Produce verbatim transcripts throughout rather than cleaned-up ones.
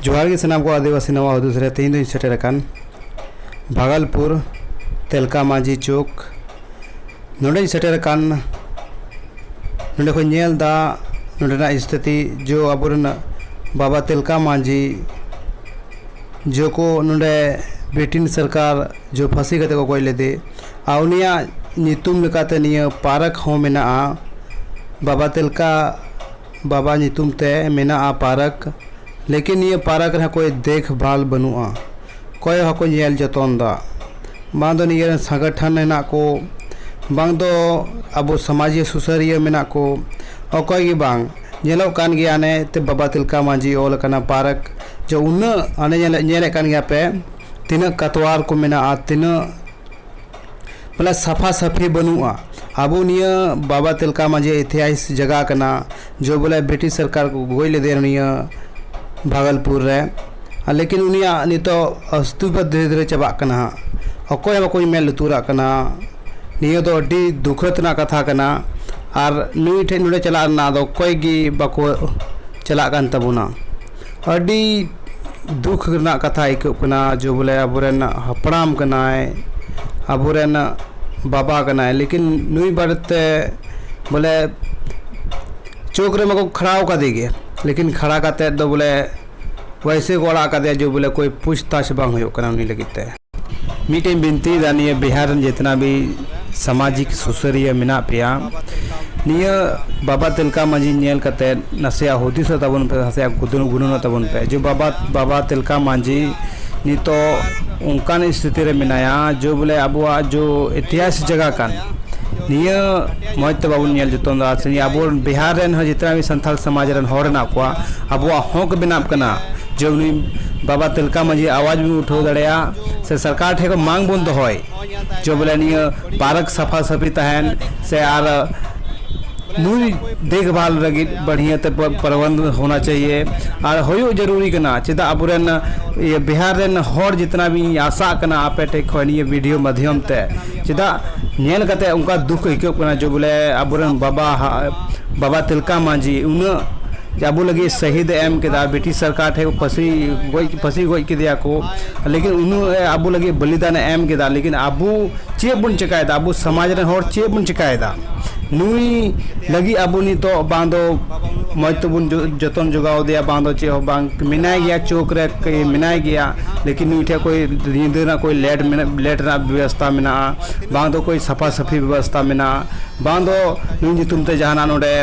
ᱡᱚᱦᱟᱨ ᱜᱮ ᱥᱟᱱᱟᱢ ᱠᱚ ᱟᱹᱫᱤᱵᱟᱹᱥᱤ ᱱᱟᱣᱟ ᱦᱩᱫᱤᱥ ᱨᱮ᱾ ᱛᱮᱦᱮᱧ ᱫᱚᱧ ᱥᱮᱴᱮᱨ ᱟᱠᱟᱱ ᱵᱷᱟᱜᱚᱞᱯᱩᱨ ᱛᱮᱞᱠᱟ ᱢᱟᱹᱡᱷᱤ ᱪᱚᱠ᱾ ᱱᱚᱰᱮᱧ ᱥᱮᱴᱮᱨ ᱟᱠᱟᱱ, ᱱᱚᱰᱮ ᱠᱷᱚᱱ ᱧᱮᱞ ᱫᱟ ᱱᱚᱰᱮᱱᱟᱜ ᱥᱛᱷᱤᱛᱤ, ᱡᱚ ᱟᱵᱚᱨᱮᱱ ᱵᱟᱵᱟ ᱛᱮᱞᱠᱟ ᱢᱟᱹᱡᱷᱤ ᱡᱚ ᱠᱚ ᱱᱚᱰᱮ ᱵᱨᱤᱴᱤᱱ ᱥᱚᱨᱠᱟᱨ ᱡᱚ ᱯᱷᱟᱹᱥᱤ ᱠᱟᱛᱮ ᱠᱚ ᱜᱚᱡ ᱞᱮᱫᱮ, ᱟᱨ ᱩᱱᱤᱭᱟᱜ ᱧᱩᱛᱩᱢ ᱞᱮᱠᱟᱛᱮ ᱱᱤᱭᱟᱹ ᱯᱟᱨᱠ ᱦᱚᱸ ᱢᱮᱱᱟᱜᱼᱟ, ᱵᱟᱵᱟ ᱛᱮᱞᱠᱟ ᱵᱟᱵᱟ ᱧᱩᱛᱩᱢ ᱛᱮ ᱢᱮᱱᱟᱜᱼᱟ ᱯᱟᱨᱠ᱾ ᱞᱮᱠᱤᱱ ᱱᱤᱭᱟᱹ ᱯᱟᱨᱠ ᱨᱮᱦᱚᱸ ᱠᱚᱭ ᱫᱮᱠᱷᱵᱷᱟᱞ ᱵᱟᱹᱱᱩᱜᱼᱟ, ᱚᱠᱚᱭ ᱦᱚᱸ ᱠᱚ ᱧᱮᱞ ᱡᱚᱛᱚᱱ ᱫᱟ, ᱵᱟᱝ ᱫᱚ ᱱᱤᱭᱟᱹ ᱨᱮᱱ ᱥᱚᱝᱜᱚᱴᱷᱚᱱ ᱦᱮᱱᱟᱜ ᱠᱚ, ᱵᱟᱝ ᱫᱚ ᱟᱵᱚ ᱥᱚᱢᱟᱡᱤᱭᱟᱹ ᱥᱩᱥᱟᱹᱨᱤᱭᱟᱹ ᱢᱮᱱᱟᱜ ᱠᱚ, ᱚᱠᱚᱭ ᱜᱮ ᱵᱟᱝ᱾ ᱧᱮᱞᱚᱜ ᱠᱟᱱ ᱜᱮᱭᱟ ᱦᱟᱱᱮ ᱛᱮ ᱵᱟᱵᱟ ᱛᱤᱞᱠᱟ ᱢᱟᱹᱡᱷᱤ ᱚᱞ ᱟᱠᱟᱱᱟ ᱯᱟᱨᱠ, ᱡᱮ ᱩᱱᱟᱹᱜ ᱦᱟᱱᱮ ᱧᱮᱞ-, ᱧᱮᱞᱮᱫ ᱠᱟᱱ ᱜᱮᱭᱟ ᱯᱮ ᱛᱤᱱᱟᱹᱜ ᱠᱟᱛᱣᱟᱨ ᱠᱚ ᱢᱮᱱᱟᱜᱼᱟ, ᱛᱤᱱᱟᱹᱜ ᱵᱚᱞᱮ ᱥᱟᱯᱷᱟ ᱥᱟᱹᱯᱷᱤ ᱵᱟᱹᱱᱩᱜᱼᱟ᱾ ᱟᱵᱚ ᱱᱤᱭᱟᱹ ᱵᱟᱵᱟ ᱛᱤᱞᱠᱟ ᱢᱟᱹᱡᱷᱤ ᱤᱛᱤᱦᱟᱥ ᱡᱟᱭᱜᱟ ᱠᱟᱱᱟ, ᱡᱚ ᱵᱚᱞᱮ ᱵᱨᱤᱴᱤᱥ ᱥᱚᱨᱠᱟᱨ ᱠᱚ ᱜᱚᱡ ᱞᱮᱫᱮᱭᱟ ᱱᱤᱭᱟᱹ ᱵᱷᱟᱜᱚᱞᱯᱩᱨ ᱨᱮ᱾ ᱟᱨ ᱞᱮᱠᱤᱱ ᱩᱱᱤᱭᱟᱜ ᱱᱤᱛᱚᱜ ᱚᱥᱛᱤᱛᱵ ᱫᱷᱤᱨᱮ ᱫᱷᱤᱨᱮ ᱪᱟᱵᱟᱜ ᱠᱟᱱᱟ ᱦᱟᱸᱜ, ᱚᱠᱚᱭ ᱦᱚᱸ ᱵᱟᱠᱚ ᱢᱮᱫ ᱞᱩᱛᱩᱨᱟᱜ ᱠᱟᱱᱟ᱾ ᱱᱤᱭᱟᱹ ᱫᱚ ᱟᱹᱰᱤ ᱫᱩᱠᱷᱟᱹᱛ ᱨᱮᱱᱟᱜ ᱠᱟᱛᱷᱟ ᱠᱟᱱᱟ᱾ ᱟᱨ ᱱᱩᱭ ᱴᱷᱮᱡ ᱱᱚᱰᱮ ᱪᱟᱞᱟᱜ ᱨᱮᱱᱟᱜ ᱫᱚ ᱚᱠᱚᱭ ᱜᱮ ᱵᱟᱠᱚ ᱪᱟᱞᱟᱜ ᱠᱟᱱ ᱛᱟᱵᱚᱱᱟ᱾ ᱟᱹᱰᱤ ᱫᱩᱠᱷ ᱨᱮᱱᱟᱜ ᱠᱟᱛᱷᱟ ᱟᱹᱭᱠᱟᱹᱜ ᱠᱟᱱᱟ, ᱡᱮ ᱵᱚᱞᱮ ᱟᱵᱚᱨᱮᱱ ᱦᱟᱯᱲᱟᱢ ᱠᱟᱱᱟᱭ, ᱟᱵᱚᱨᱮᱱ ᱵᱟᱵᱟ ᱠᱟᱱᱟᱭ, ᱞᱮᱠᱤᱱ ᱱᱩᱭ ᱵᱟᱨᱮᱛᱮ ᱵᱚᱞᱮ ᱪᱚᱠ ᱨᱮ ᱢᱟᱠᱚ ᱠᱷᱟᱲᱟᱣ ᱠᱟᱫᱮ ᱜᱮ, ᱞᱮᱠᱤᱱ ᱠᱷᱟᱲᱟ ᱠᱟᱛᱮᱫ ᱫᱚ ᱵᱚᱞᱮ ᱣᱮᱥᱮ ᱠᱚ ᱟᱲᱟᱜ ᱠᱟᱫᱮᱭᱟ, ᱡᱮ ᱵᱚᱞᱮ ᱠᱳᱭ ᱯᱩᱪᱷᱛᱟᱪᱷ ᱵᱟᱝ ᱦᱩᱭᱩᱜ ᱠᱟᱱᱟ ᱩᱱᱤ ᱞᱟᱹᱜᱤᱫ ᱛᱮ᱾ ᱢᱤᱫᱴᱮᱱ ᱵᱤᱱᱛᱤᱭᱮᱫᱟ ᱱᱤᱭᱟᱹ ᱵᱤᱦᱟᱨ ᱨᱮᱱ ᱡᱤᱛᱱᱟ ᱵᱷᱤ ᱥᱟᱢᱟᱡᱤᱠ ᱥᱩᱥᱟᱹᱨᱤᱭᱟᱹ ᱢᱮᱱᱟᱜ ᱯᱮᱭᱟ, ᱱᱤᱭᱟᱹ ᱵᱟᱵᱟ ᱛᱤᱞᱠᱟ ᱢᱟᱹᱡᱷᱤ ᱧᱮᱞ ᱠᱟᱛᱮ ᱱᱟᱥᱮᱭᱟᱜ ᱦᱩᱫᱤᱥᱚᱜ ᱛᱟᱵᱚᱱ ᱯᱮ, ᱱᱟᱥᱮᱭᱟᱜ ᱜᱩᱱᱟᱹᱱᱚᱜ ᱛᱟᱵᱚᱱ ᱯᱮ᱾ ᱡᱮ ᱵᱟᱵᱟ, ᱵᱟᱵᱟ ᱛᱤᱞᱠᱟ ᱢᱟᱹᱡᱷᱤ ᱱᱤᱛᱚᱜ ᱚᱱᱠᱟᱱ ᱥᱛᱷᱤᱛᱤ ᱨᱮ ᱢᱮᱱᱟᱭᱟ, ᱡᱮ ᱵᱚᱞᱮ ᱟᱵᱚᱣᱟᱜ ᱡᱚ ᱤᱛᱤᱦᱟᱥ ᱡᱟᱭᱜᱟ ᱠᱟᱱ, ᱱᱤᱭᱟᱹ ᱢᱚᱡᱽ ᱛᱮ ᱵᱟᱵᱚᱱ ᱧᱮᱞ ᱡᱚᱛᱚᱱ ᱫᱟ᱾ ᱥᱮ ᱱᱤᱭᱟᱹ ᱟᱵᱚ ᱵᱤᱦᱟᱨ ᱨᱮᱱ ᱦᱚᱸ ᱡᱤᱛᱱᱟ ᱵᱷᱤ ᱥᱟᱱᱛᱟᱲ ᱥᱚᱢᱟᱡᱽ ᱨᱮᱱ ᱦᱚᱲ ᱦᱮᱱᱟᱜ ᱠᱚᱣᱟ, ᱟᱵᱚᱣᱟᱜ ᱦᱚᱸᱠ ᱵᱮᱱᱟᱜ ᱠᱟᱱᱟ, ᱡᱮ ᱩᱱᱤ ᱵᱟᱵᱟ ᱛᱤᱞᱠᱟ ᱢᱟᱹᱡᱷᱤ ᱟᱣᱟᱡᱽ ᱵᱚᱱ ᱩᱴᱷᱟᱹᱣ ᱫᱟᱲᱮᱭᱟᱜ, ᱥᱮ ᱥᱚᱨᱠᱟᱨ ᱴᱷᱮᱱ ᱠᱷᱚᱱ ᱢᱟᱝ ᱵᱚᱱ ᱫᱚᱦᱚᱭ, ᱡᱮ ᱵᱚᱞᱮ ᱱᱤᱭᱟᱹ ᱯᱟᱨᱠ ᱥᱟᱯᱷᱟ ᱥᱟᱹᱯᱷᱤ ᱛᱟᱦᱮᱱ, ᱥᱮ ᱟᱨ ᱱᱩᱭ ᱫᱮᱠᱷᱵᱷᱟᱞ ᱞᱟᱹᱜᱤᱫ ᱵᱟᱲᱦᱤᱭᱟᱹ ᱛᱮ ᱯᱨᱚᱵᱚᱱᱫᱷ ᱦᱳᱱᱟ ᱪᱟᱦᱤᱭᱮ, ᱟᱨ ᱦᱩᱭᱩᱜ ᱡᱟᱹᱨᱩᱨᱤ ᱠᱟᱱᱟ᱾ ᱪᱮᱫᱟᱜ ᱟᱵᱚᱨᱮᱱ ᱤᱭᱟᱹ ᱵᱤᱦᱟᱨ ᱨᱮᱱ ᱦᱚᱲ ᱡᱤᱛᱱᱟ ᱵᱤᱧ ᱟᱥᱟᱜ ᱠᱟᱱᱟ ᱟᱯᱮ ᱴᱷᱮᱱ ᱠᱷᱚᱱ ᱱᱤᱭᱟᱹ ᱵᱷᱤᱰᱤᱭᱳ ᱢᱟᱫᱽᱫᱷᱚᱢ ᱛᱮ, ᱪᱮᱫᱟᱜ ᱧᱮᱞ ᱠᱟᱛᱮ ᱚᱱᱠᱟ ᱫᱩᱠ ᱟᱹᱭᱠᱟᱹᱜ ᱠᱟᱱᱟ, ᱡᱮ ᱵᱚᱞᱮ ᱟᱵᱚᱨᱮᱱ ᱵᱟᱵᱟ ᱦᱟ-, ᱵᱟᱵᱟ ᱛᱤᱞᱠᱟ ᱢᱟᱹᱡᱷᱤ ᱩᱱᱟᱹᱜ ᱡᱮ ᱟᱵᱚ ᱞᱟᱹᱜᱤᱫ ᱥᱟᱹᱦᱤᱫ ᱮ ᱮᱢ ᱠᱮᱫᱟ, ᱵᱨᱤᱴᱤᱥ ᱥᱚᱨᱠᱟᱨ ᱴᱷᱮᱱ ᱯᱷᱟᱹᱥᱤ ᱜᱚᱡ, ᱯᱷᱟᱹᱥᱤ ᱜᱚᱡ ᱠᱮᱫᱮᱭᱟ ᱠᱚ, ᱞᱮᱠᱤᱱ ᱩᱱᱤ ᱟᱵᱚ ᱞᱟᱹᱜᱤᱫ ᱵᱚᱞᱤᱫᱟᱱ ᱮ ᱮᱢ ᱠᱮᱫᱟ, ᱞᱮᱠᱤᱱ ᱟᱵᱚ ᱪᱮᱫ ᱵᱚᱱ ᱪᱮᱠᱟᱭᱮᱫᱟ? ᱟᱵᱚ ᱥᱚᱢᱟᱡᱽ ᱨᱮᱱ ᱦᱚᱲ ᱪᱮᱫ ᱵᱚᱱ ᱪᱮᱠᱟᱭᱮᱫᱟ? ᱱᱩᱭ ᱞᱟᱹᱜᱤᱫ ᱟᱵᱚ ᱱᱤᱛᱚᱜ ᱵᱟᱝ ᱫᱚ ᱢᱚᱡᱽ ᱛᱮᱵᱚᱱ ᱡᱚ-, ᱡᱚᱛᱚᱱ ᱡᱚᱜᱟᱣ ᱮᱫᱮᱭᱟ, ᱵᱟᱝ ᱫᱚ ᱪᱮᱫ ᱦᱚᱸ ᱵᱟᱝ, ᱢᱮᱱᱟᱭ ᱜᱮᱭᱟ, ᱪᱳᱠ ᱨᱮ ᱠ-, ᱢᱮᱱᱟᱭ ᱜᱮᱭᱟ, ᱞᱮᱠᱤᱱ ᱱᱩᱭ ᱴᱷᱮᱱ ᱠᱳᱭ ᱧᱤᱫᱟᱹ ᱨᱮᱱᱟᱜ ᱠᱳᱭ ᱞᱮᱴ ᱢᱮᱱᱟᱜ, ᱞᱮᱴ ᱨᱮᱱᱟᱜ ᱵᱮᱵᱚᱥᱛᱷᱟ ᱢᱮᱱᱟᱜᱼᱟ, ᱵᱟᱝ ᱫᱚ ᱠᱳᱭ ᱥᱟᱯᱷᱟ ᱥᱟᱹᱯᱷᱤ ᱵᱮᱵᱚᱥᱛᱷᱟ ᱢᱮᱱᱟᱜᱼᱟ, ᱵᱟᱝ ᱫᱚ ᱱᱩᱭ ᱧᱩᱛᱩᱢ ᱛᱮ ᱡᱟᱦᱟᱱᱟᱜ ᱱᱚᱰᱮ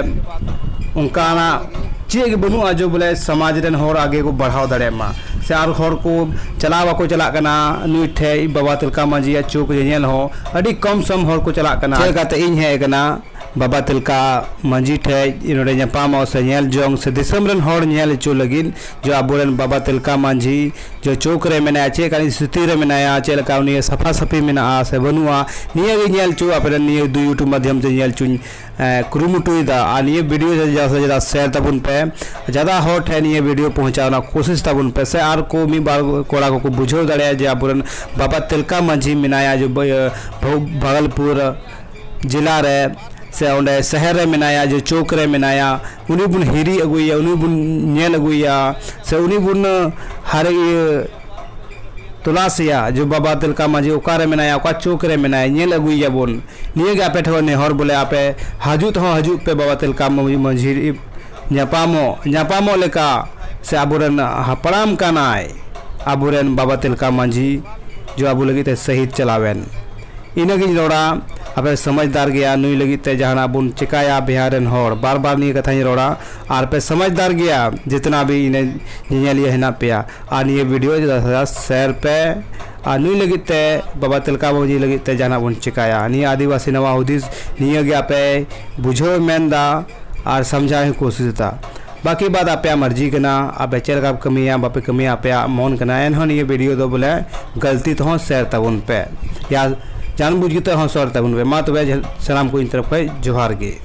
ᱚᱱᱠᱟᱱᱟᱜ ᱪᱮᱫ ᱜᱮ ᱵᱟᱹᱱᱩᱜᱼᱟ, ᱡᱮ ᱵᱚᱞᱮ ᱥᱚᱢᱟᱡᱽ ᱨᱮᱱ ᱦᱚᱲ ᱟᱜᱮ ᱠᱚ ᱵᱟᱲᱦᱟᱣ ᱫᱟᱲᱮᱭᱟᱜ ᱢᱟ, ᱥᱮ ᱟᱨ ᱦᱚᱲ ᱠᱚ ᱪᱟᱞᱟᱣ ᱵᱟᱠᱚ ᱪᱟᱞᱟᱜ ᱠᱟᱱᱟ ᱱᱩᱭ ᱴᱷᱮᱡ, ᱵᱟᱵᱟ ᱛᱤᱞᱠᱟ ᱢᱟᱹᱡᱷᱤᱭᱟᱜ ᱪᱳᱠ ᱧᱮᱧᱮᱞ ᱦᱚᱸ ᱟᱹᱰᱤ ᱠᱚᱢ ᱥᱚᱢ ᱦᱚᱲ ᱠᱚ ᱪᱟᱞᱟᱜ ᱠᱟᱱᱟ᱾ ᱪᱮᱫ ᱞᱮᱠᱟᱛᱮ ᱤᱧ ᱦᱮᱡ ᱟᱠᱟᱱᱟ ᱵᱟᱵᱟ ᱛᱤᱞᱠᱟ ᱢᱟᱹᱡᱷᱤ ᱴᱷᱮᱡ ᱱᱚᱰᱮ ᱧᱟᱯᱟᱢᱚᱜ ᱥᱮ ᱧᱮᱞ ᱡᱚᱝ ᱥᱮ ᱫᱤᱥᱚᱢ ᱨᱮᱱ ᱦᱚᱲ ᱧᱮᱞ ᱦᱚᱪᱚ ᱞᱟᱹᱜᱤᱫ, ᱡᱮ ᱟᱵᱚᱨᱮᱱ ᱵᱟᱵᱟ ᱛᱤᱞᱠᱟ ᱢᱟᱹᱡᱷᱤ ᱡᱮ ᱪᱳᱠ ᱨᱮ ᱢᱮᱱᱟᱭᱟ, ᱪᱮᱫ ᱞᱮᱠᱟᱱ ᱥᱛᱷᱤᱛᱤ ᱨᱮ ᱢᱮᱱᱟᱭᱟ, ᱪᱮᱫ ᱞᱮᱠᱟ ᱩᱱᱤ ᱥᱟᱯᱷᱟ ᱥᱟᱹᱯᱷᱤ ᱢᱮᱱᱟᱜᱼᱟ ᱥᱮ ᱵᱟᱹᱱᱩᱜᱼᱟ, ᱱᱤᱭᱟᱹ ᱜᱮ ᱧᱮᱞ ᱦᱚᱪᱚ ᱟᱯᱮ ᱨᱮᱱ ᱱᱤᱭᱟᱹ ᱫᱩ YouTube ᱢᱟᱫᱽᱫᱷᱚᱢ ᱛᱮ ᱧᱮᱞ ᱦᱚᱪᱚᱧ, ᱮ, ᱠᱩᱨᱩᱢᱩᱴᱩᱭᱮᱫᱟ᱾ ᱟᱨ ᱱᱤᱭᱟᱹ ᱵᱷᱤᱰᱤᱭᱳ ᱡᱟᱦᱟᱸ ᱥᱮ ᱡᱟᱦᱟᱸ ᱥᱮᱭᱟᱨ ᱛᱟᱵᱚᱱ ᱯᱮ, ᱡᱟᱫᱟ ᱦᱚᱲ ᱴᱷᱮᱱ ᱱᱤᱭᱟᱹ ᱵᱷᱤᱰᱤᱭᱳ ᱯᱚᱦᱚᱸᱪᱟᱣ ᱨᱮᱱᱟᱜ ᱠᱳᱥᱤᱥ ᱛᱟᱵᱚᱱ ᱯᱮ, ᱥᱮ ᱟᱨ ᱠᱚ ᱢᱤᱫ ᱵᱟᱨ ᱠᱚᱲᱟ ᱠᱚᱠᱚ ᱵᱩᱡᱷᱟᱹᱣ ᱫᱟᱲᱮᱭᱟᱜᱼᱟ ᱡᱮ ᱟᱵᱚᱨᱮᱱ ᱵᱟᱵᱟ ᱛᱤᱞᱠᱟ ᱢᱟᱹᱡᱷᱤ ᱢᱮᱱᱟᱭᱟ ᱡᱮ ᱵᱷᱟᱜ-, ᱵᱷᱟᱜᱚᱞᱯᱩᱨ ᱡᱮᱞᱟ ᱨᱮ ᱥᱮ ᱚᱸᱰᱮ ᱥᱚᱦᱚᱨ ᱨᱮ ᱢᱮᱱᱟᱭᱟ, ᱡᱮ ᱪᱳᱠ ᱨᱮ ᱢᱮᱱᱟᱭᱟ, ᱩᱱᱤ ᱵᱚᱱ ᱦᱤᱨᱤ ᱟᱹᱜᱩᱭᱮᱭᱟ, ᱩᱱᱤ ᱵᱚᱱ ᱧᱮᱞ ᱟᱹᱜᱩᱭᱮᱭᱟ, ᱥᱮ ᱩᱱᱤ ᱵᱚᱱ ᱦᱟᱨ ᱤᱭᱟᱹ ᱛᱚᱞᱟᱥᱮᱭᱟ, ᱡᱮ ᱵᱟᱵᱟ ᱛᱤᱞᱠᱟ ᱢᱟᱹᱡᱷᱤ ᱚᱠᱟᱨᱮ ᱢᱮᱱᱟᱭᱟ, ᱚᱠᱟ ᱪᱳᱠ ᱨᱮ ᱢᱮᱱᱟᱭᱟ, ᱧᱮᱞ ᱟᱹᱜᱩᱭᱮᱭᱟᱵᱚᱱ᱾ ᱱᱤᱭᱟᱹ ᱜᱮ ᱟᱯᱮ ᱴᱷᱮᱱ ᱱᱮᱦᱚᱨ, ᱵᱚᱞᱮ ᱟᱯᱮ ᱦᱤᱡᱩᱜ ᱛᱮᱦᱚᱸ ᱦᱤᱡᱩᱜ ᱯᱮ ᱵᱟᱵᱟ ᱛᱤᱞᱠᱟ ᱢᱟᱹᱡᱷᱤ, ᱢᱟᱹᱡᱷᱤ ᱧᱟᱯᱟᱢᱚᱜ, ᱧᱟᱯᱟᱢᱚᱜ ᱞᱮᱠᱟ, ᱥᱮ ᱟᱵᱚᱨᱮᱱ ᱦᱟᱯᱲᱟᱢ ᱠᱟᱱᱟᱭ, ᱟᱵᱚᱨᱮᱱ ᱵᱟᱵᱟ ᱛᱤᱞᱠᱟ ᱢᱟᱹᱡᱷᱤ, ᱡᱮ ᱟᱵᱚ ᱞᱟᱹᱜᱤᱫ ᱛᱮ ᱥᱟᱹᱦᱤᱫ ᱪᱟᱞᱟᱣᱮᱱ᱾ ᱤᱱᱟᱹᱜᱤᱧ ᱨᱚᱲᱟ, ᱟᱯᱮ ᱥᱚᱢᱟᱡᱽᱫᱟᱨ ᱜᱮᱭᱟ, ᱱᱩᱭ ᱞᱟᱹᱜᱤᱫ ᱛᱮ ᱡᱟᱦᱟᱱᱟᱜ ᱵᱚᱱ ᱪᱮᱠᱟᱭᱟ ᱵᱤᱦᱟᱨ ᱨᱮᱱ ᱦᱚᱲ, ᱵᱟᱨ ᱵᱟᱨ ᱱᱤᱭᱟᱹ ᱠᱟᱛᱷᱟᱧ ᱨᱚᱲᱟ, ᱟᱨ ᱯᱮ ᱥᱚᱢᱟᱡᱽᱫᱟᱨ ᱜᱮᱭᱟ, ᱡᱤᱛᱱᱟ ᱵᱷᱤ ᱤᱱᱟᱹ ᱧᱮᱧᱮᱞᱤᱭᱟᱹ ᱦᱮᱱᱟᱜ ᱯᱮᱭᱟ, ᱟᱨ ᱱᱤᱭᱟᱹ ᱵᱷᱤᱰᱤᱭᱳ ᱡᱟᱫᱟ ᱥᱮ ᱡᱟᱫᱟ ᱥᱮᱭᱟᱨ ᱯᱮ, ᱟᱨ ᱱᱩᱭ ᱞᱟᱹᱜᱤᱫ ᱛᱮ, ᱵᱟᱵᱟ ᱛᱤᱞᱠᱟ ᱢᱟᱹᱡᱷᱤ ᱞᱟᱹᱜᱤᱫ ᱛᱮ ᱡᱟᱦᱟᱱᱟᱜ ᱵᱚᱱ ᱪᱮᱠᱟᱭᱟ᱾ ᱱᱤᱭᱟᱹ ᱟᱹᱫᱤᱵᱟᱹᱥᱤ ᱱᱟᱣᱟ ᱦᱩᱫᱤᱥ ᱱᱤᱭᱟᱹ ᱜᱮ ᱟᱯᱮ ᱵᱩᱡᱷᱟᱹᱣ ᱢᱮᱱᱫᱟ ᱟᱨ ᱥᱟᱢᱡᱷᱟᱣ ᱦᱚᱸ ᱠᱳᱥᱤᱥ ᱮᱫᱟ᱾ ᱵᱟᱹᱠᱤ ᱵᱟᱫ ᱟᱯᱮᱭᱟᱜ ᱢᱟᱨᱡᱤ ᱠᱟᱱᱟ, ᱟᱯᱮ ᱪᱮᱫ ᱞᱮᱠᱟ ᱯᱮ ᱠᱟᱹᱢᱤᱭᱟ, ᱵᱟᱯᱮ ᱠᱟᱹᱢᱤᱭᱟ, ᱟᱯᱮᱭᱟᱜ ᱢᱚᱱ ᱠᱟᱱᱟ, ᱮᱱᱦᱚᱸ ᱱᱤᱭᱟᱹ ᱵᱷᱤᱰᱤᱭᱳ ᱫᱚ ᱵᱚᱞᱮ ᱜᱟᱹᱞᱛᱤ ᱛᱮᱦᱚᱸ ᱥᱮᱭᱟᱨ ᱛᱟᱵᱚᱱ ᱯᱮ, ᱭᱟ ᱡᱟᱱ ᱵᱩᱡᱽ ᱠᱟᱛᱮ ᱦᱚᱸ ᱥᱮᱭᱟᱨ ᱛᱟᱵᱚᱱ ᱯᱮ᱾ ᱢᱟ ᱛᱚᱵᱮ ᱥᱟᱱᱟᱢ ᱠᱚ ᱤᱧ ᱛᱚᱨᱚᱯ ᱠᱷᱚᱱ ᱡᱚᱦᱟᱨ ᱜᱮ᱾